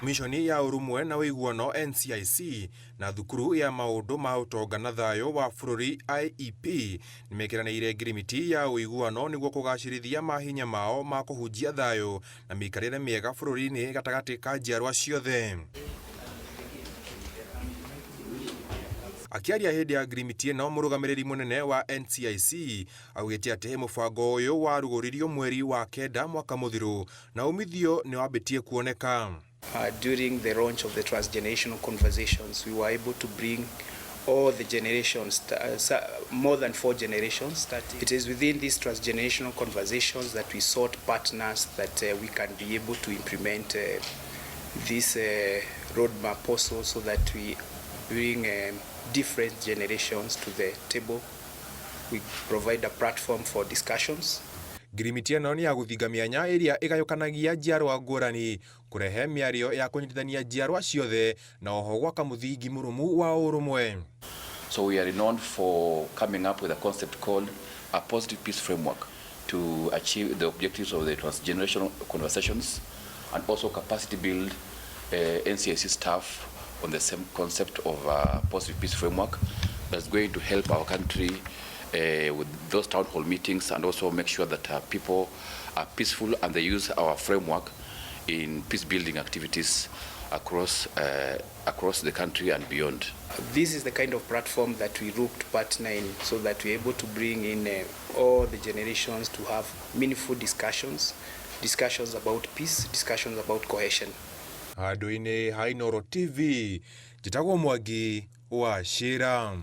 Mishoni ya Ũrũmwe na Ũiguano NCIC na thukuru ya maũndũ ma ũtonga na thayũ wa bũrũri IEP nĩmekĩranĩire ngirimiti ya ũiguano nĩguo kũgacĩrithia mahinya mao ma kũhunjia thayũ na mĩikarĩre mĩega bũrũri-inĩ gatagatĩ ka njiarwa ciothe. Akĩaria hĩndĩ ya ngirimiti ĩno, mũrũgamĩrĩri mũnene wa NCIC augĩte atĩ mũbango ũyũ warugũririo mweri wa kenda mwaka mũthiru na umithio nĩwambĩtie kuoneka. During the launch of the transgenerational conversations, we were able to bring all the generations, more than four generations. That it is within these transgenerational conversations that we sought partners that we can be able to implement this roadmap also, so that we bring different generations to the table. We provide a platform for discussions. Ngirimiti ĩno nĩ ya gũthinga mĩanya ĩrĩa ĩgayũkanagia njiarwa ngũrani, kũrehe mĩario ya kũnyitithania njiarwa ciothe na oho gwaka mũthingi mũrũmu wa ũrũmwe. So we are renowned for coming up with a concept called a positive peace framework to achieve the objectives of the transgenerational conversations and also capacity build NCIC staff on the same concept of a positive peace framework that's going to help our country with those town hall meetings and also make sure that people are peaceful and they use our framework in peace building activities across the country and beyond. This is the kind of platform that we look to partner in so that we're able to bring in all the generations to have meaningful discussions, discussions about peace, discussions about cohesion. Handũ-inĩ ha Inooro TV, njĩtagwo Mwangi wa Cira.